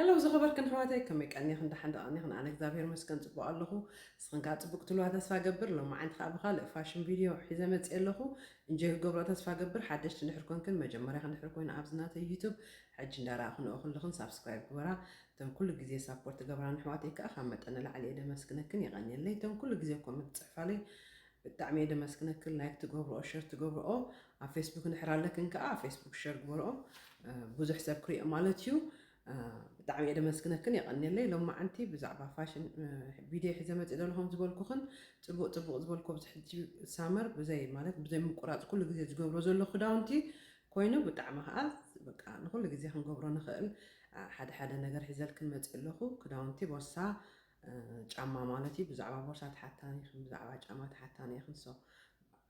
ሄሎ ዝኸበርክን ኣሕዋተይ፣ ከመይ ቀኒኽን? ደሓን ዶ ቀኒኽን? ኣነ እግዚኣብሔር ይመስገን ጽቡቕ ኣለኹ። ንስኽን ከኣ ጽቡቕ ትህልዋ ተስፋ ገብር። ሎማዓንቲ ከኣ ብኻልእ ፋሽን ቪድዮ ሒዘ መጽየ ኣለኹ። እንጆይ ክገብሮ ተስፋ ገብር። ሓደሽቲ እንድሕር ኮንክን፣ መጀመርያኽን እንድሕር ኮይኑ ኣብዚ ናተይ ዩቱብ ሕጂ እንዳረኣኽንኦ ከለኽን ሳብስክራይብ ግበራ። እተን ኩሉ ግዜ ሳፖርት ትገብራን ኣሕዋተይ ከኣ ካብ መጠን ንላዕሊ እየ ደመስግነክን፣ የቐንየለይ። እተን ኩሉ ግዜ ኮመንት ትጽሕፋለይ ብጣዕሚ እየ ደመስግነክን። ላይክ ትገብርኦ፣ ሸር ትገብርኦ፣ ኣብ ፌስቡክ እንድሕር ኣለክን ከኣ ኣብ ፌስቡክ ሸር ግበርኦ፣ እ፣ ብዙሕ ሰብ ክሪኦ ማለት እዩ። እ፣ ብጣዕሚ እየ ደመስግነክን፣ የቐንየለይ። ሎማዓንቲ ብዛዕባ ፋሽን፣ እ፣ ቪድዮ ሒዘ መፅእ ዘለኹ ከም ዝበልኩኽን፣ ፅቡቕ ፅቡቕ ዝበልኩ ኣብዚ ሕጂ ሳመር ብዘይ ማለት ብዘይ ምቁራፅ ኩሉ ግዜ ዝገብሮ ዘሎ ክዳውንቲ ኮይኑ ብጣዕሚ ከዓ በቃ ንኩሉ ግዜ ክንገብሮ ንኽእል፣ እ፣ ሓደ ሓደ ነገር ሒዘልክን መፅእ ኣለኹ። ክዳውንቲ፣ ቦርሳ፣ እ፣ ጫማ ማለት እዩ። ብዛዕባ ቦርሳ ተሓታኒ ኢኽን፣ ብዛዕባ ጫማ ተሓታኒ ኢኽን። ሶ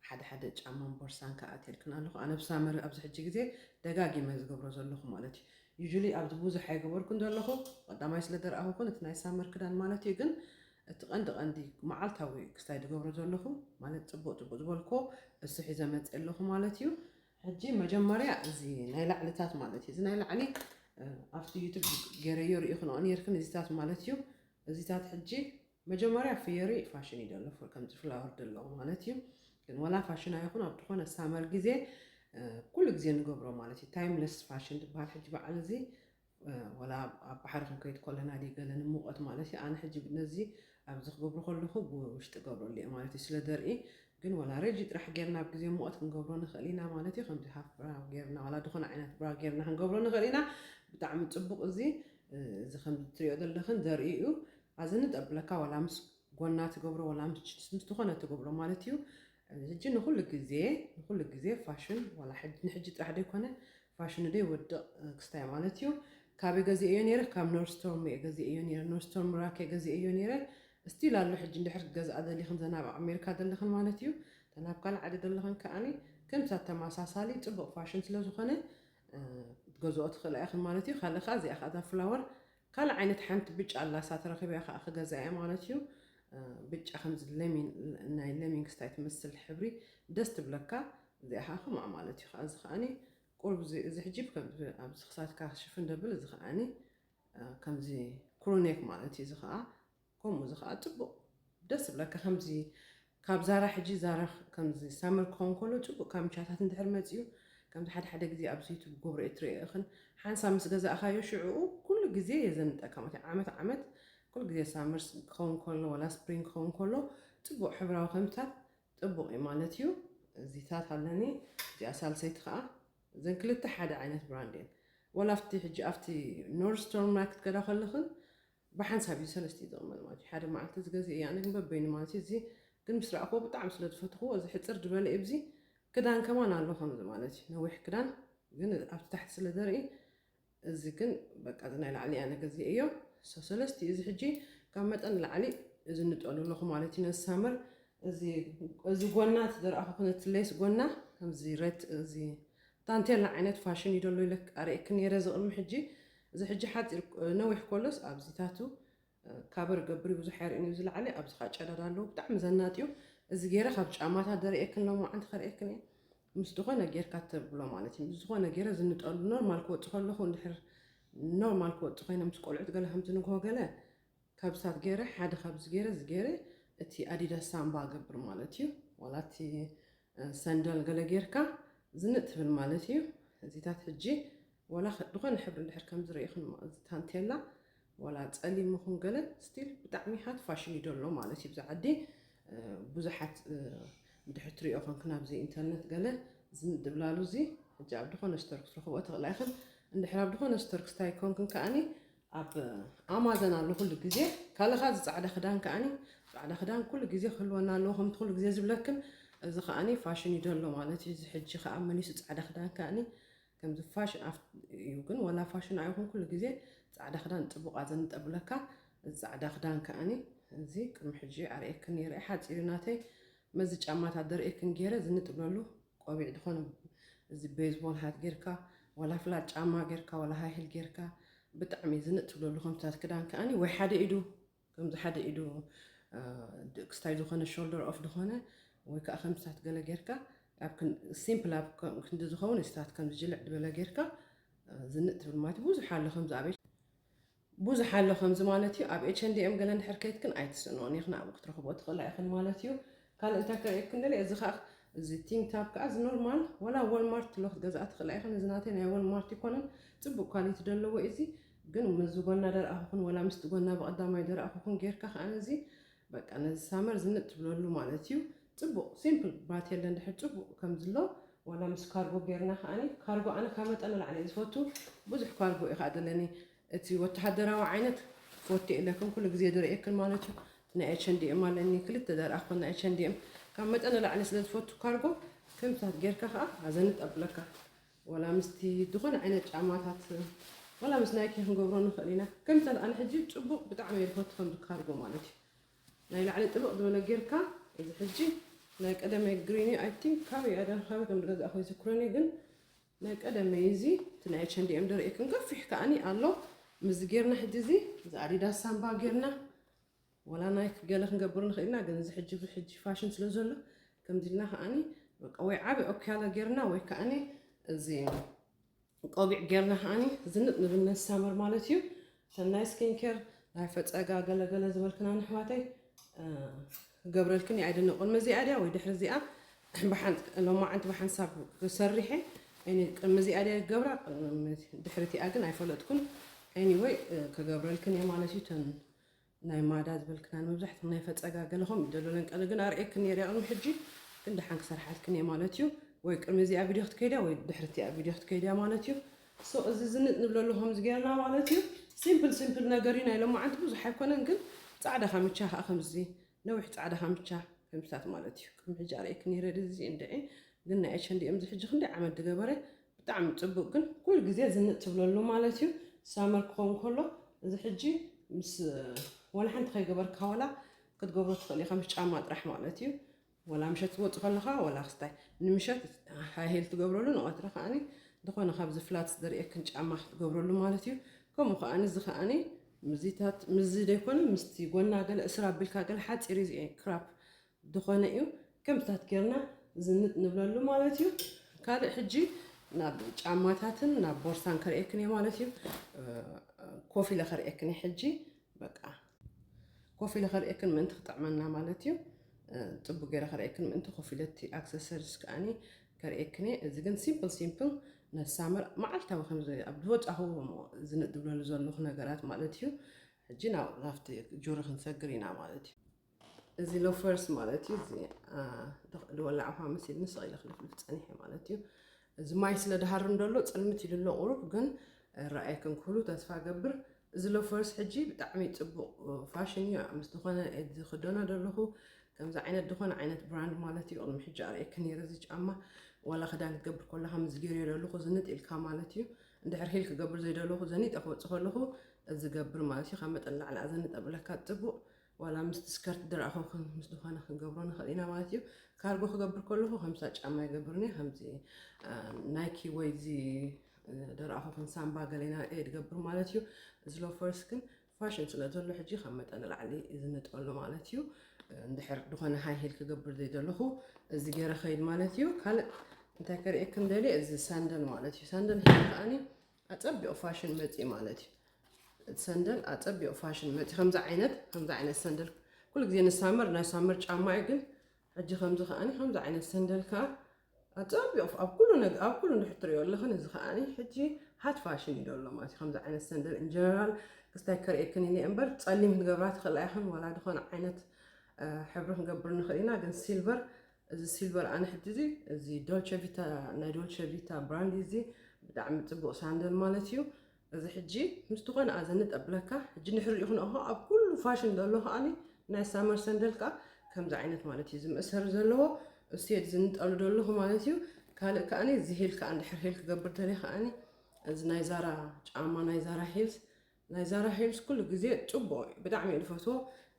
ሓደ ሓደ ጫማን ቦርሳን ከኣ ኣትየልክን ኣለኹ። ኣነ ብሳመር ኣብዚ ሕጂ ግዜ ደጋጊመ ዝገብሮ ዘለኹ ማለት እዩ። ዩዥሊ ኣብዚ ብዙሕ ኣይገበርኩን ዘለኹ፣ ቀዳማይ ስለ ደርኣኹ ኩን እቲ ናይ ሳመር ክዳን ማለት እዩ። ግን እቲ ቀንዲ ቀንዲ መዓልታዊ ክስታይ ዝገብሮ ዘለኹ ማለት ጽቡቕ ጽቡቕ ዝበልኩዎ እሱ ሒዘ መጽእ ኣለኹ ማለት እዩ። ሕጂ መጀመርያ እዚ ናይ ላዕልታት ማለት እዩ። እዚ ናይ ላዕሊ፣ እ፣ ኣብቲ ዩቱብ ገይረዮ ርኢኽንኦ ነይርክን እዚታት ማለት እዩ። እዚታት ሕጂ መጀመርያ ፍየሪ ፋሽን እዩ ዘሎ፣ ከምዚ ፍላወር ዘለዎ ማለት እዩ። ግን ወላ ፋሽን ኣይኹን ኣብ ዝኾነ ሳመር ግዜ፣ እ፣ ኩሉ ግዜ ንገብሮ ማለት እዩ። ታይምለስ ፋሽን ዝበሃል ሕጂ በዓል እዚ፣ እ፣ ወላ ኣብ ባሕሪ ክንከይድ ከለና ድዩ ገለ ንሙቐት ማለት እዩ። ኣነ ሕጂ ነዚ ኣብዚ ክገብሮ ከለኹ ብውሽጢ ገብረሉ እየ ማለት እዩ። ስለ ደርኢ ግን ወላ ረጂ ጥራሕ ጌርና ኣብ ግዜ ሙቐት ክንገብሮ ንኽእል ኢና ማለት እዩ። ከምዚ ሃፍ ብራ ጌርና ወላ ዝኾነ ዓይነት ብራ ጌርና ክንገብሮ ንኽእል ኢና። ብጣዕሚ ጽቡቕ እዚ፣ እ፣ እዚ ከምዚ ትሪኦ ዘለኽን ዘርኢ እዩ። ኣዝንጥ ኣብለካ ወላ ምስ ጎና ትገብሮ ወላ ምስ ጅንስ ምስ ዝኾነ ትገብሮ ማለት እዩ። ሕጂ ንኹሉ ግዜ ንኹሉ ግዜ ፋሽን ዋላ ሕጂ ንሕጂ ጥራሕ ዘይኮነ ፋሽኑ ደይ ወድቕ ክስታይ ማለት እዩ። ካበይ ገዚኤዮ ነይረ? ካብ ኖርስቶርም እየ ገዚኤዮ ነይረ። ኖርስቶርም ራክ እየ ገዚኤዮ ነይረ። ስቲል ኣሎ ሕጂ እንድሕር ክገዝኣ ደሊኽን ዘና ኣብ ኣሜሪካ ዘለኽን ማለት እዩ። ተናብ ካልእ ዓዲ ዘለኽን ከኣኒ ከምሳ ተመሳሳሊ ጽቡቕ ፋሽን ስለ ዝኾነ፣ እ፣ ክትገዝኦ ትኽእላ ኢኽን ማለት እዩ። ካልእ ከኣ እዚኣ ከኣ እዛ ፍላወር ካልእ ዓይነት ሓንቲ ብጫ ኣላ፣ እሳ ተረኺበ ከኣ ክገዝኣ እየ ማለት እዩ። እ፣ ብጫ ከምዚ ለሚን፣ ናይ ለሚን ክስታይ ትመስል ሕብሪ ደስ ትብለካ። እዚኣ ከኣ ከምኣ ማለት እዩ። ከኣ እዚ ከኣኒ ቁሩብ እዚ፣ እዚ ሕጂ ከም ኣብዚ ክሳድካ ሽፍን ደብል፣ እዚ ከኣኒ፣ እ፣ ከምዚ ክሩኔክ ማለት እዩ። እዚ ከኣ ከምኡ፣ እዚ ከኣ ጽቡቕ ደስ ዝብለካ ከምዚ ካብ ዛራ ሕጂ ዛራ ከምዚ ሳመር ክኸውን ከሎ ጽቡቕ ካምቻታት እንድሕር መጺኡ፣ ከምዚ ሓደ ሓደ ግዜ ኣብዚ ዩቱብ ገብሮ እየ ትርእዮ ኢኽን፣ ሓንሳብ ምስ ገዛእካዮ ሽዕኡ ኩሉ ግዜ የዘንጠካ ማለት እዩ። ዓመት ዓመት ኩሉ ግዜ ሳመር ክኸውን ከሎ ዋላ ስፕሪንግ ክኸውን ከሎ ጽቡቕ ሕብራዊ ከምታት ጽቡቕ እዩ ማለት እዩ። እዚታት ኣለኒ፣ እዚኣ ሳልሰይቲ ከኣ፣ እዘን ክልተ ሓደ ዓይነት ብራንድ እየን። ዋላ ኣብቲ ሕጂ ኣብቲ ኖርስቶርም ማርኬት ከዳ ከለኽን ብሓንሳብ እዩ ሰለስተ እዩ ዝቕመጥ ማለት እዩ። ሓደ መዓልቲ ዝገዝእ እየ ኣነ ግን በበይኑ ማለት እዩ። እዚ ግን ምስ ረኣኽዎ ብጣዕሚ ስለ ዝፈትኽዎ እዚ ሕፅር ዝበለ እዩ። እዚ ክዳን ከማን ኣሎ ከምዚ ማለት እዩ። ነዊሕ ክዳን ግን ኣብቲ ታሕቲ ስለ ዘርኢ እዚ ግን በቃ እዚ ናይ ላዕሊ ኣነ ገዚኤዮ። ሶ ሰለስተ እዚ ሕጂ ካብ መጠን ላዕሊ እዚ ንጠሉ ኣለኹ ማለት እዩ። ነዚ ሳመር እዚ፣ እዚ ጎና እቲ ዝረኣኹ ነቲ ሌስ ጎና ከምዚ ሬት እዚ ታንቴላ ዓይነት ፋሽን እዩ ደሎ ኢለ ኣርእየክን ነይረ እዚ ቅድሚ ሕጂ። እዚ ሕጂ ሓፂር ነዊሕ ኮሎስ ኣብዚታቱ ካበር ገብር ብዙሕ ኣይርእን እዩ ዝለዓለ። ኣብዚ ከዓ ጨዳዳ ኣለዎ ብጣዕሚ ዘናጥ እዩ። እዚ ገይረ ካብ ጫማታት ደርእየክን ሎማዓንቲ ከርእየክን እየ። ምስ ዝኾነ ጌርካ ተብሎ ማለት እዩ። ምስ ዝኾነ ገይረ ዝንጠሉ ኖርማል ክወፅእ ከለኹ እንድሕር ኖርማል ክወፅእ ኮይነ ምስ ቆልዑት ገለ ከምዚ ንግሆ ገለ ካብሳት ገይረ ሓደ ካብዚ ገይረ እዚ ገይረ እቲ ኣዲዳስ ሳምባ ገብር ማለት እዩ። ዋላ እቲ ሰንደል ገለ ጌርካ ዝንጥ ትብል ማለት እዩ። እዚታት ሕጂ ዋላ ኸ-፣ ዝኾነ ሕብሪ እንድሕር ከም ዝርእይኽን ማ-፣ እዚ ታንቴላ ዋላ ጸሊም ይኹን ገለ ስቲል ብጣዕሚ ሃት ፋሽን እዩ ደሎ ማለት እዩ። ብዚ ዓዲ፣ እ፣ ብዙሓት፣ እ፣ እንድሕር ትሪኦ ኾንክን ኣብዚ ኢንተርነት ገለ ዝንጥ ድብላሉ እዚ ሕጂ ኣብ ዝኾነ ስቶር ክትረኽብኦ ትኽእላ ኢኽን። እንድሕር ኣብ ዝኾነ ስቶር ክስታይ ኮንክን ከኣኒ ኣብ ኣማዘን ኣሎ ኩሉ ግዜ። ካልኻ እዚ ጻዕዳ ክዳን ከኣኒ፣ ጻዕዳ ክዳን ኩሉ ግዜ ክህልወና ኣለዎ፣ ከምቲ ኩሉ ግዜ ዝብለክን፣ እዚ ከኣኒ ፋሽን እዩ ደሎ ማለት እዩ። እዚ ሕጂ ከኣ መሊሱ ጻዕዳ ክዳን ከኣኒ ከምዚ ፋሽን ኣፍ-፣ እዩ፣ ግን ወላ ፋሽን ኣይኹን ኩሉ ግዜ ጻዕዳ ክዳን ጽቡቕ ኣዘንጠ ብለካ። እዚ ጻዕዳ ክዳን ከኣኒ፣ እዚ ቅድሚ ሕጂ ኣርእየክን ነይረ፣ ሓጺር እዩ ናተይ። መዚ ጫማታት ደርእየክን ገይረ ዝንጥ ብለሉ፣ ቆቢዕ ዝኾነ እዚ ቤዝቦል ሃት ጌርካ፣ ዋላ ፍላት ጫማ ጌርካ፣ ዋላ ሃይ ሂል ጌርካ፣ ብጣዕሚ ዝንጥ ትብለሉ ከምታት ክዳን ከኣኒ ወይ ሓደ ኢዱ፣ ከምዚ ሓደ ኢዱ፣ እ፣ ድ-፣ ክስታይ ዝኾነ ሾልደር ኦፍ ዝኾነ ወይ ከዓ ከምታት ገለ ጌርካ፣ ኣብ ክን-፣ ሲምፕል ኣብ ከ-፣ ክንዲ ዝኸውን ስታት ከምዚ ጅልዕ ዝበለ ጌርካ፣ እ፣ ዝንጥ ትብል ማለት እዩ። ብዙሕ ኣሎ ከምዚ ኣበይ ብዙሕ ኣሎ ከምዚ ማለት እዩ። ኣብ ኤች ኤንድ ኤም ገለ እንድሕር ከይድክን ኣይትስእንኦን ኢኽን፣ ኣብኡ ክትረኽቦ ትኽእላ ኢኽን ማለት እዩ። ካልእ እንታይ ከርእየክን ደልየ፣ እዚ ኸዓ፣ እዚ ቲንክ ታፕ ከኣ እዚ ኖርማል፣ ወላ ዋልማርት ኣሎ ክትገዝኣ ትኽእላ ኢኽን። እዚ ናተይ ናይ ዋልማርት ይኮነን፣ ጽቡቕ ኳሊቲ ዘለዎ እዩ እዚ። ግን ምስዚ ጎና ደርኣኹኽን ወላ ምስቲ ጎና ብቐዳማይ ደርኣኹኽን ጌርካ ከኣ ነዚ፣ በቃ ነዚ ሳመር ዝንጥ ትብለሉ ማለት እዩ። ጽቡቕ ሲምፕል ባት የለን ድሕር ጽቡቕ ከም ዝሎ፣ ዋላ ምስ ካርጎ ጌርና ከኣኒ፣ ካርጎ ኣነ ካብ መጠን ንላዕሊ እየ ዝፈቱ። ብዙሕ ካርጎ እዩ ከኣ ዘለኒ። እቲ ወተሃደራዊ ዓይነት ክፈቱ የለክን፣ ኩሉ ግዜ ዝርእየክን ማለት እዩ። ናይ ኤች ኤንድ ኤም ኣለኒ፣ ክልተ ደርኣኹን ናይ ኤች ኤንድ ኤም። ካብ መጠን ንላዕሊ ስለ ዝፈቱ ካርጎ፣ ከምታት ጌርካ ከኣ ኣዘንጥ ኣብለካ። ዋላ ምስቲ ዝኾነ ዓይነት ጫማታት፣ ዋላ ምስ ናይኪ ክንገብሮ ንኽእል ኢና። ከምታት ኣነ ሕጂ ጽቡቕ ብጣዕሚ እየ ዝፈቱ ከምዚ ካርጎ ማለት እዩ። ናይ ላዕሊ ጥብቕ ዝበለ ጌርካ፣ እዚ ሕጂ ናይ ቀደመይ ግሪን እዩ፣ I think ካበይ ኣደ-፣ ካበይ ከም ዝገዛእኹ ይዝክሮን እዩ፣ ግን ናይ ቀደመይ እዚ፣ እቲ ናይ ኤች ኤንድ ኤም ደርእየክን ገፊሕ ከኣኒ ኣሎ። ምስዚ ጌርና ሕጂ እዚ፣ እዚ ኣዲዳስ ሳምባ ጌርና፣ ወላ ናይክ ገለ ክንገብር ንኽእል ኢና፣ ግን እዚ ሕጂ፣ እዚ ሕጂ ፋሽን ስለ ዘሎ፣ ከምዚ ኢልና ከኣኒ፣ በቃ ወይ ዓቢ ኦክያሎ ጌርና፣ ወይ ከኣኒ እዚ ቆቢዕ ጌርና ከኣኒ ዝንጥ ንብል ነዚ ሳመር ማለት እዩ። እተን ናይ ስኪን ኬር፣ ናይ ፈጸጋ ገለ ገለ ዝበልክና ንሕዋተይ፣ እ፣ ክገብረልክን እየ፣ ኣይደንቕን። መዚኣ ድያ ወይ ድሕሪ እዚኣ ብሓን-፣ ሎማዓንቲ ብሓንሳብ ክሰርሕ እየ። እኔ ቅድሚ እዚኣ ድያ ክገብራ፣ ቅድሚ ድሕሪ እቲኣ ግን ኣይፈለጥኩን። ኤኒወይ፣ እ፣ ክገብረልክን እየ ማለት እዩ። እተን ናይ ማዳ ዝበልክና ንመብዛሕትኡ ናይ ፈጸጋ ገለ ከምኡ ይደለለን ቀለ ግን ኣርእየክን ነይረ ቅድሚ ሕጂ፣ ግን ደሓን ክሰርሓልክን እየ ማለት እዩ። ወይ ቅድሚ እዚኣ ቪድዮ ክትከይዳ ወይ ድሕሪ እቲኣ ቪድዮ ክትከይዳ ማለት እዩ። ሶ እዚ ዝንጥ ንብለሉ ከምዚ ጌርና ማለት እዩ። ሲምፕል ሲምፕል ነገር እዩ፣ ናይ ሎማዓንቲ ብዙሕ ኣይኮነን፣ ግን ጻዕዳ ካምቻ ከኣ ከምዚ ነዊሕ ጻዕዳ ካምቻ ከምዚታት ማለት እዩ። ቅድሚ ሕጂ ኣርእየክን ነይረ እዚ እንድዒ፣ ግን ናይ ኤች ኤንድ ኤም እዚ ሕጂ ክንደይ ዓመት ዝገበረ፣ ብጣዕሚ ጽቡቕ፣ ግን ኩሉ ግዜ ዝንጥ ትብለሉ ማለት እዩ። ሳመር ክኸውን ከሎ እዚ ሕጂ ምስ፣ ዋላ ሓንቲ ከይገበርካ ዋላ ክትገብሮ ትኽእል ኢኻ፣ ምስ ጫማ ጥራሕ ማለት እዩ። ዋላ ምሸት ትወጽእ ከለኻ ዋላ ክስታይ ንምሸት ሃይ ሂል ትገብረሉ፣ ንቐትሪ ከኣኒ ዝኾነ ካብዚ ፍላት ዝደርእየክን ጫማ ክትገብረሉ ማለት እዩ። ከምኡ ከኣኒ እዚ ከኣኒ ምዚታት፣ ምዚ ደይኮነ ምስቲ ጎና ገለ እስራ ኣቢልካ ገለ ሓጺር እዩ፣ እዚ ክራፕ ዝኾነ እዩ። ከምታት ጌርና ዝንጥ ንብለሉ ማለት እዩ። ካልእ ሕጂ ናብ ጫማታትን ናብ ቦርሳን ከርእየክን እየ ማለት እዩ። እ፣ ኮፍ ኢለ ከርእየክን እየ ሕጂ። በቃ ኮፍ ኢለ ከርእየክን ምእንቲ ክጥዕመና ማለት እዩ። እ፣ ጽቡቅ ገይረ ከርእየክን ምእንቲ ኮፍ ኢለ እቲ ኣክሰሰሪስ ከኣኒ ከርእየክን እየ። እዚ ግን ሲምፕል ሲምፕል ነሳመር መዓልታዊ ከምዚ ኣብ ዝወጻኹ ዝንጥ ዝብለሉ ዘለኹ ነገራት ማለት እዩ። ሕጂ ናብ፣ ናብቲ ጁሪ ክንሰግር ኢና ማለት እዩ። እዚ ሎፈርስ ማለት እዩ። እዚ፣ አ፣ ድኽ-፣ ዝወላዕኳ መሲልኒ ስቕ ኢለ ክልፍልፍ ጸኒሐ ማለት እዩ። እዚ ማይ ስለ ድሃርም ደሎ ጽልምት ኢሉ ኣሎ ቁሩብ፣ ግን ራኣየክን ክህሉ ተስፋ ገብር። እዚ ሎፈርስ ሕጂ ብጣዕሚ ጽቡቕ ፋሽን እዩ። ምስ ዝኾነ ዝኽደኖ ደለኹ፣ ከምዚ ዓይነት ዝኾነ ዓይነት ብራንድ ማለት እዩ። ቅድሚ ሕጂ ኣርእየክን ነይረ እዚ ጫማ። ዋላ ክዳን ክትገብር ከለኻ ምስ ገይረዮ ደለኹ ዝንጥ ኢልካ ማለት እዩ። እንድሕር ሂል ክገብር ዘይደለኹ ዘኒጠ ክወጽእ ከለኹ እዚ ገብር ማለት እዩ። ካብ መጠን ላዕሊ ኣዘንጥ ኣብለካ ጽቡቕ። ዋላ ምስቲ ስከርት ድረኣኹ ምስ ዝኾነ ክንገብሮ ንኽእል ኢና ማለት እዩ። ካርጎ ክገብር ከለኹ ከምዛ ጫማ ይገብርኒ፣ ከምዚ፣ አ፣ ናይኪ ወይ እዚ፣ እ፣ ድረኣኹ ሳምባ ገሌና እየ ዝገብር ማለት እዩ። እዚ ሎፈርስ ግን ፋሽን ስለ ዘሎ ሕጂ ካብ መጠን ንላዕሊ ዝንጠሉ ማለት እዩ። እ፣ እንድሕር ዝኾነ ሃይ ሂል ክገብር ዘይደለኹ እዚ ገይረ ኸይድ ማለት እዩ። ካልእ እንታይ ከርእየክን ደልየ፣ እዚ ሳንደል ማለት እዩ። ሳንደል ሕጂ ከኣኒ ኣጸቢቑ ፋሽን መጺኡ ማለት እዩ። እቲ ሰንደል ኣጸቢቑ ፋሽን መጺኡ። ከምዚ ዓይነት፣ ከምዚ ዓይነት ሰንደል ኩሉ ግዜ ንሳመር፣ ናይ ሳመር ጫማ እዩ፣ ግን ሕጂ ከምዚ ከኣኒ ከምዚ ዓይነት ሰንደል ከኣ ኣጸቢቑ ኣብ ኩሉ ነግ-፣ ኣብ ኩሉ እንድሕር ትሪኦ ኣለኽን፣ እዚ ከኣኒ ሕጂ ሃት ፋሽን እዩ ዘሎ ማለት እዩ። ከምዚ ዓይነት ሰንደል ኢን ጀነራል ክስታይ ከርእየክን ኢለ እምበር፣ ጸሊም ክንገብራ ትኽእላ ኢኽን፣ ዋላ ዝኾነ ዓይነት፣ እ፣ ሕብሪ ክንገብር ንኽእል ኢና፣ ግን ሲልቨር፣ እዚ ሲልቨር ኣነ ሕጂ እዚ፣ እዚ ዶልቸ ቪታ፣ ናይ ዶልቸ ቪታ ብራንድ እዩ እዚ፣ ብጣዕሚ ጽቡቕ ሳንደል ማለት እዩ። እዚ ሕጂ ምስ ዝኾነ ኣዘንጥ ኣብለካ፣ ሕጂ ንሕሪ ይኹን፣ ኣሆ፣ ኣብ ኩሉ ፋሽን ዘሎ ከኣኒ ናይ ሳመር ሰንደል ከኣ ከምዚ ዓይነት ማለት እዩ፣ እዚ መእሰሪ ዘለዎ፣ እሱ እየ ዝንጠሉ ዘለኹ ማለት እዩ። ካልእ ከኣኒ እዚ ሂል ከኣ እንድሕር ሂል ክገብር ደልየ ከኣኒ፣ እዚ ናይ ዛራ ጫማ፣ ናይ ዛራ ሂልስ፣ ናይ ዛራ ሂልስ ኩሉ ግዜ ጽቡቕ እዩ፣ ብጣዕሚ እየ ዝፈትዎ።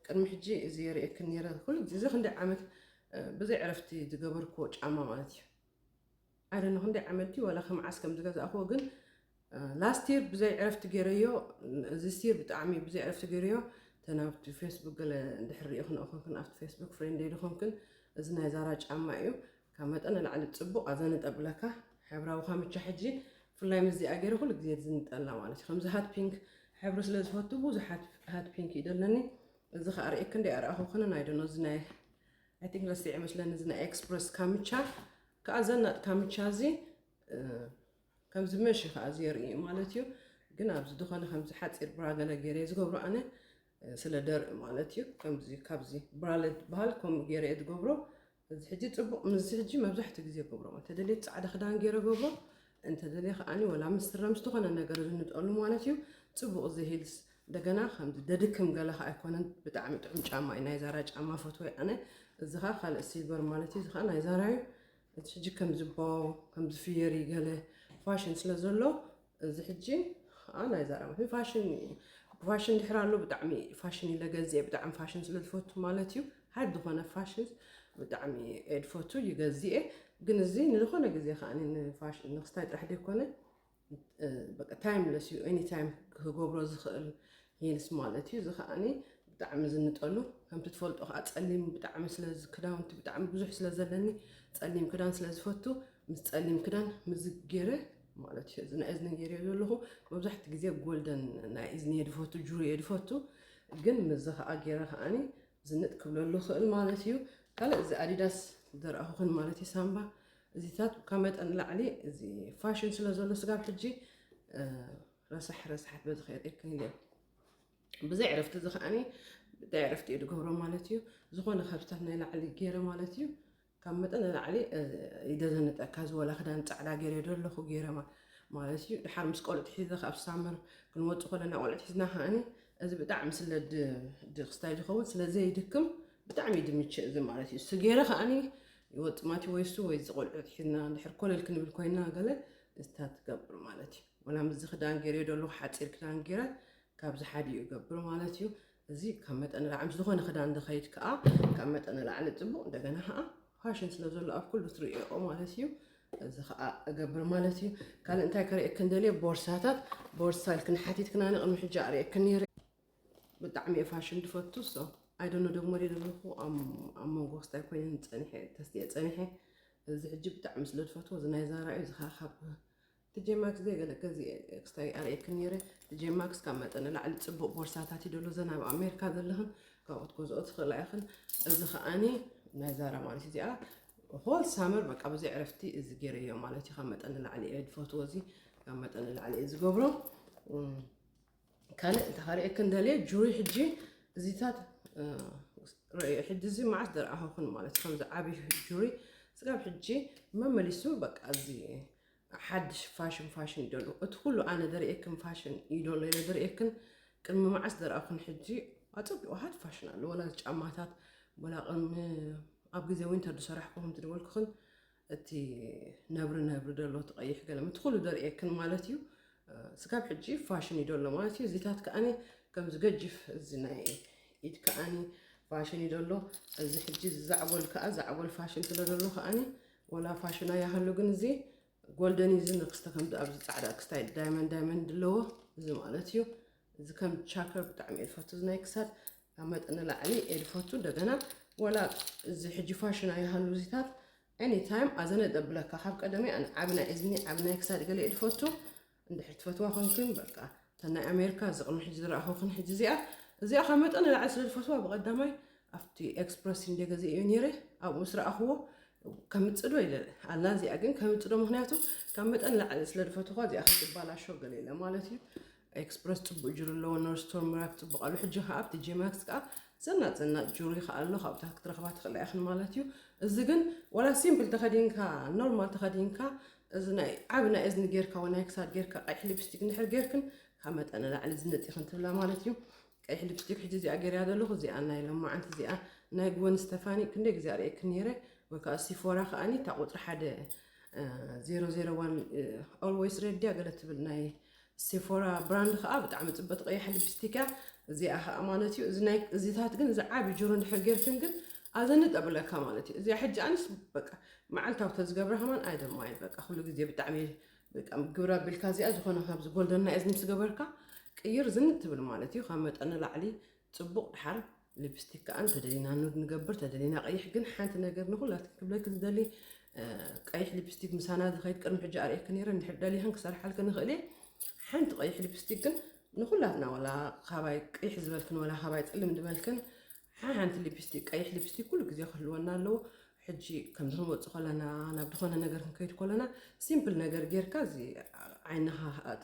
ቅድሚ ሕጂ እዚ የርእየክን ነይረ፣ ኩሉ ግዜ እዚ ክንደይ ዓመት፣ እ፣ ብዘይ ዕረፍቲ ዝገበርክዎ ጫማ ማለት እዩ። ኣይ ዶንት ኖ ክንደይ ዓመት ድዩ ዋላ ከመዓስ ከም ዝገዛእክዎ ግን፣ እ፣ ላስት ይር ብዘይ ዕረፍቲ ገይረዮ፣ እዚ ይር ብጣዕሚ ብዘይ ዕረፍቲ ገይረዮ። እተን ኣብቲ ፌስቡክ ገለ እንድሕር ርኢኹን ኮንክን ኣብቲ ፌስቡክ ፍሬንደይ ድኾንክን፣ እዚ ናይ ዛራ ጫማ እዩ። ካብ መጠን ንላዕሊ ጽቡቕ ኣዘንጥ ኣብለካ። ሕብራዊ ካምቻ ሕጂ ብፍላይ ምስዚኣ ገይረ ኩሉ ግዜ ዝንጠላ ማለት እዩ። ከምዚ ሃት ፒንክ ሕብሪ ስለ ዝፈቱ ብዙሓት ሃት ፒንክ እዩ ደለኒ። እዚ ከዓ ርእየክ እንደ ኣርኣኹ ክንን ኣይደኖ እዚ ናይ ኣይ ቲንክ ረሲዕ መስለኒ እዚ ናይ ኤክስፕረስ ካምቻ ከዓ ዘናጥ ካምቻ እዚ ከምዚ መሽ ከዓ እዚ የርኢ ማለት እዩ። ግን ኣብዚ ዝኾነ ከምዚ ሓፂር ብራ ገለ ገይረ ዝገብሮ ኣነ ስለ ደርኢ ማለት እዩ። ከምዚ ካብዚ ብራለ ዝበሃል ከምኡ ገይረ እየ ዝገብሮ። እዚ ሕጂ ፅቡቕ ምስዚ ሕጂ መብዛሕትኡ ግዜ ገብሮ እንተደልየ ፃዕዳ ክዳን ገይረ ገብሮ እንተደልየ ከዓኒ ወላ ምስ ስረ ምስ ዝኾነ ነገር ዝንጠሉ ማለት እዩ። ፅቡቕ እዚ ሂልስ እንደገና ከምዚ ደድክም ገለ ከዓ ኣይኮነን። ብጣዕሚ ጥዑም ጫማ እዩ። ናይ ዛራ ጫማ ፈትወ ኣነ። እዚ ከዓ ካልእ ሲልቨር ማለት እዩ። እዚ ከዓ ናይ ዛራ እዩ። እዚ ሕጂ ከምዚ ቦው ከምዚ ፍየሪ ገለ ፋሽን ስለ ዘሎ እዚ ሕጂ ከዓ ናይ ዛራ ማለት ፋሽን ፋሽን ድሕር ኣሎ። ብጣዕሚ ፋሽን ኢለ ገዚኤ ብጣዕሚ ፋሽን ስለ ዝፈቱ ማለት እዩ። ሓደ ዝኾነ ፋሽን ብጣዕሚ እየ ዝፈቱ ይገዚኤ። ግን እዚ ንዝኾነ ግዜ ከዓ ንፋሽን ንክስታይ ጥራሕ ዘይኮነ በቃ ታይምለስ እዩ። ኤኒ ታይም ክገብሮ ዝኽእል ሂልስ ማለት እዩ። እዚ ከዓኒ ብጣዕሚ ዝንጠሉ ከምቲ ትፈልጦ ከዓ ፀሊም ብጣዕሚ ስለ ክዳውንቲ ብጣዕሚ ብዙሕ ስለ ዘለኒ ፀሊም ክዳን ስለ ዝፈቱ ምስ ፀሊም ክዳን ምዚ ገይረ ማለት እዩ። እዚ ናይ እዝኒ ገይረ ዘለኹ መብዛሕትኡ ግዜ ጎልደን ናይ እዝኒ እየ ዝፈቱ፣ ጁሪ እየ ዝፈቱ። ግን ምዚ ከዓ ገይረ ከዓኒ ዝንጥ ክብለሉ ክእል ማለት እዩ። ካልእ እዚ ኣዲዳስ ዘርኣኹኽን ማለት እዩ ሳምባ እዚታት ካብ መጠን ላዕሊ እዚ ፋሽን ስለ ዘሎ ስጋብ ሕጂ ረሳሕ ረሳሓት በዚ ከየርእየክን ኢለ ብዘይ ዕረፍቲ እዚ ከዓኒ ብዘይ ዕረፍቲ እየ ዝገብሮ ማለት እዩ። ዝኾነ ካብታት ናይ ላዕሊ ገይረ ማለት እዩ። ካብ መጠን ንላዕሊ ይደዘንጠካ ዝወላ ክዳን ፃዕዳ ገይረ ዶ ኣለኹ ገይረ ማለት እዩ። ድሓር ምስ ቆልዑት ሒዘ ካብ ሳመር ክንወፅ ከለና ቆልዑት ሒዝና ከዓኒ እዚ ብጣዕሚ ስለ ድክስታይ ዝኸውን ስለ ዘይድክም ብጣዕሚ ድምችእ እዚ ማለት እዩ። እሱ ገይረ ከዓኒ ይወፅ ማቲ ወይ እሱ ወይ እዚ ቆልዑት ሒዝና ድሕር ኮለል ክንብል ኮይና ገለ እዝታት ትገብር ማለት እዩ። ወላ ምስዚ ክዳን ገይረ ዶ ኣለኹ ሓፂር ክዳን ገይረ ካብዚ ሓደ እዩ ገብር ማለት እዩ። እዚ ካብ መጠን ላዕሊ ምስ ዝኾነ ክዳን ዝኸይድ ከዓ ካብ መጠን ላዕሊ ፅቡቕ እንደገና ከዓ ፋሽን ስለ ዘሎ ኣብ ኩሉ ትርእዮ ማለት እዩ። እዚ ከዓ እገብር ማለት እዩ። ካልእ እንታይ ከርእየክን ደልየ ቦርሳታት ቦርሳ ኢልክን ሓቲትክናኒ ቅድሚ ሕጂ ኣርእየክን ነይረ። ብጣዕሚ እየ ፋሽን ዝፈቱ ሶ ኣይደኖ ደግሞ ደ ዘለኹ ኣብ መንጎ ክስታይ ኮይነ ፀኒሐ ተስቲየ ፀኒሐ እዚ ሕጂ ብጣዕሚ ስለ ዝፈትዎ እዚ ናይ ዛራ እዩ። እዚ ከዓ ካብ ቲጄ ማክስ ዘይገለ ገዚ ክስታይ ኣርእየክን ነይረ። ቲጄ ማክስ ካብ መጠን ንላዕሊ ፅቡቕ ቦርሳታት እዩ ደሎ ዘን ኣብ ኣሜሪካ ዘለኽን ካብኡ ክትገዝኦ ትኽእላ ኢኽን። እዚ ከዓኒ ናይ ዛራ ማለት እዚኣ ሆል ሳመር በቃ ብዘይ ዕረፍቲ እዚ ገይረዮ ማለት እዩ። ካብ መጠን ንላዕሊ እየ ዝፈትዎ እዚ ካብ መጠን ንላዕሊ እየ ዝገብሮ። ካልእ እንተ ከርእየክን ደልየ ጁሪ ሕጂ እዚታት ርእዮ ሕጂ እዚ መዓስ ደርኣኹኽን ማለት ከምዚ ዓብዪ ጁሪ ስጋብ ሕጂ መመሊሱ በቃ እዚ ሓድሽ ፋሽን ፋሽን እዩ ደሎ እቲ ኩሉ ኣነ ደርእየክን ፋሽን እዩ ደሎ ኢለ ደርእየክን ቅድሚ መዓስ ደርኣኹን ሕጂ ኣፀቢቑ ሃት ፋሽን ኣሎ ወላ ጫማታት ወላ ቅድሚ ኣብ ግዜ ዊንተር ዝሰራሕኩ ከምቲ ዝበልኩኽን እቲ ነብሪ ነብሪ ደሎ ትቐይሕ ገለ ምቲ ኩሉ ደርእየክን ማለት እዩ። ስጋብ ሕጂ ፋሽን እዩ ደሎ ማለት እዩ። እዚታት ከዓኒ ከምዚ ገጅፍ እዚ ናይ ኢድ ከዓኒ ፋሽን እዩ ደሎ። እዚ ሕጂ ዛዕጎል ከዓ ዛዕጎል ፋሽን ስለ ደሎ ከዓኒ ወላ ፋሽን ኣያሃሉ ግን እዚ ጎልደን እዩ። እዚ ንክስተ ከምዚ ኣብዚ ፃዕዳ ክስታይ ዳይመንድ ዳይመንድ ኣለዎ እዚ ማለት እዩ። እዚ ከም ቻከር ብጣዕሚ እየ ዝፈቱ እዚ ናይ ክሳድ ካብ መጠን ንላዕሊ እየ ዝፈቱ። እንደገና ወላ እዚ ሕጂ ፋሽን ኣይሃሉ እዚታት ኤኒታይም ኣዘነ ደብለካ ካብ ቀደመይ ኣነ ዓቢ ናይ እዝኒ ዓቢ ናይ ክሳድ ገለ እየ ዝፈቱ። እንድሕር ትፈትዋ ኮንክን በቃ እተን ናይ ኣሜሪካ እዚ ቅድሚ ሕጂ ዝረኣኹክን ሕጂ እዚኣ እዚኣ ካብ መጠን ንላዕሊ ስለ ዝፈትዋ ብቀዳማይ ኣብቲ ኤክስፕረስ እንደ ገዚኤዮ ነይረ ኣብኡ ምስ ረኣኽዎ ከምፅዶ ኢለ ኣላ እዚኣ ግን ከምፅዶ ምክንያቱ ካብ መጠን ላዕሊ ስለ ዝፈትኳ እዚኣ ከትባላሾ ገለ ኢለ ማለት እዩ። ኤክስፕረስ ፅቡቅ ጅሩ ኣለዎ ኖርስቶር ምራክ ፅቡቅ ኣሎ ሕጂ ከዓ ኣብቲ ጄማክስ ከዓ ዘናጥ ዘናጥ ጅሩ ከዓ ኣሎ ካብታት ክትረክባ ትክእላ ኢኽን ማለት እዩ። እዚ ግን ዋላ ሲምፕል ተኸዲንካ ኖርማል ተኸዲንካ እዚ ናይ ዓብ ናይ እዝኒ ጌርካ ወይ ናይ ክሳድ ጌርካ ቀይሕ ሊፕስቲክ እንድሕር ጌርክን ካብ መጠን ላዕሊ ዝነጥ ኢኽን ትብላ ማለት እዩ። ቀይሕ ሊፕስቲክ ሕጂ እዚኣ ገይርያ ዘለኹ እዚኣ ናይ ሎማዓንቲ እዚኣ ናይ ግወን ስተፋኒ ክንደይ ግዜ ኣርእየክን ነይረ ወይ ከዓ ሲፎራ ከዓኒ እታ ቁፅሪ ሓደ ዜሮ ዜሮ ዋን ኦልዌይስ ሬድ ድያ ገለ ትብል ናይ ሴፎራ ብራንድ ከዓ ብጣዕሚ ፅብቅቲ ቀያሕ ሊፕስቲክ እያ። እዚኣ ከዓ ማለት እዩ እዚ ናይ እዚታት ግን እዚ ዓብዪ ጅሮ እንድሕር ጌርክን ግን ኣዘንጥ ኣብለካ ማለት እዩ። እዚኣ ሕጂ ኣንስ በቃ መዓልታዊ ተዝገብራ ከማን ኣይደማይን በቃ ኩሉ ግዜ ብጣዕሚ በቃ ግብረ ኣቢልካ እዚኣ ዝኾነ ካብዚ ጎልደን ናይ እዝኒ ምስ ገበርካ ቅይር ዝንጥ ትብል ማለት እዩ። ካብ መጠን ንላዕሊ ፅቡቕ ድሓር ሊፕስቲክ ከዓ እንተደሊና ኑድ ንገብር ተደሊና ቀይሕ ግን ሓንቲ ነገር ንኩላትክን ክብለክን ዝደሊ ቀይሕ ሊፕስቲክ ምሳና ዝኸይድ ቅድሚ ሕጂ ኣርእየክ ነይረ እንድሕር ደሊኽን ክሰርሓልክን ንኽእል እየ። ሓንቲ ቀይሕ ሊፕስቲክ ግን ንኹላትና፣ ዋላ ካባይ ቅይሕ ዝበልክን ዋላ ካባይ ጽልም ዝበልክን፣ ሓንቲ ሊፕስቲክ፣ ቀይሕ ሊፕስቲክ ኩሉ ግዜ ክህልወና ኣለዎ። ሕጂ ከም ክንወጽእ ከለና፣ ናብ ዝኾነ ነገር ክንከይድ ከለና፣ ሲምፕል ነገር ጌርካ፣ እዚ ዓይንኻ፣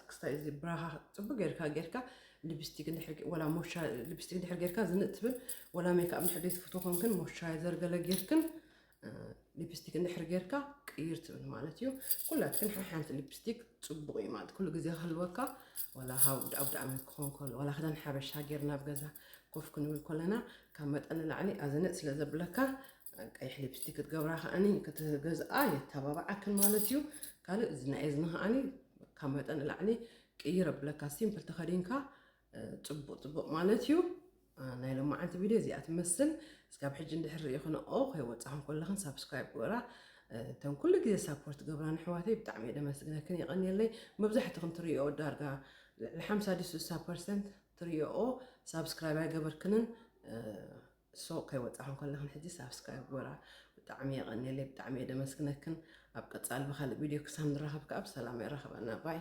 ክስታይ፣ እዚ ብራኻ ጽቡቅ ጌርካ ጌርካ፣ ሊፕስቲክ እንድሕር ጌ-፣ ዋላ ሞሻ ሊፕስቲክ እንድሕር ጌርካ፣ ዝንእ ትብል፣ ዋላ ሜክኣፕ እንድሕር ዘይትፍትው ኮንክን፣ ሞሻራይዘር ገለ ጌርክን፣ እ፣ ሊፕስቲክ እንድሕር ጌርካ ቅይር ትብል ማለት እዩ። ኩላትክን ሓንቲ ሊፕስቲክ ጽቡቕ እዩ ማለት፣ ኩሉ ግዜ ክህልወካ፣ ዋላ ካብ ዳብ ዳዕመት ክኾን ከሎ፣ ዋላ ክዳን ሓበሻ ጌርና ኣብ ገዛ ኮፍ ክንብል ከለና፣ ካብ መጠን ንላዕሊ ኣዘንእ ስለ ዘብለካ፣ ቀይሕ ሊፕስቲክ ክትገብራ ከኣኒ ክትገዝኣ የተባብዓክን ማለት እዩ። ካልእ እዚ ናይ እዝኒ ከኣኒ ካብ መጠን ንላዕሊ ቅይር ኣብለካ፣ ሲምፕል ተኸዲንካ፣ እ፣ ጽቡቕ ጽቡቕ ማለት እዩ። እ፣ ናይ ሎማዓንቲ ቪድዮ እዚኣ ትመስል። እስካብ ሕጂ እንድሕር ርኢኹንኦ ከይወጻኹም ከለኽን ሳብስክራይብ ግበራ። እ፣ እተን ኩሉ ግዜ ሳፖርት ገብራን ኣሕዋተይ ብጣዕሚ እየ ደመስግነክን፣ የቐንየለይ። መብዛሕትኽን ትርእዮ ዳርጋ ልዕሊ ሓምሳ ድዩ ስሳ ፐርሰንት ትርእዮ ሳብስክራይብ ኣይገበርክንን። እ፣ ሶ ከይወጻኹም ከለኽን ሕጂ ሳብስክራይብ ግበራ። ብጣዕሚ የቐንየለይ፣ ብጣዕሚ እየ ደመስግነክን። ኣብ ቀጻሊ ብኻልእ ቪድዮ ክሳብ ንራኸብ ከኣ ብሰላም የራኽበና። ባይ።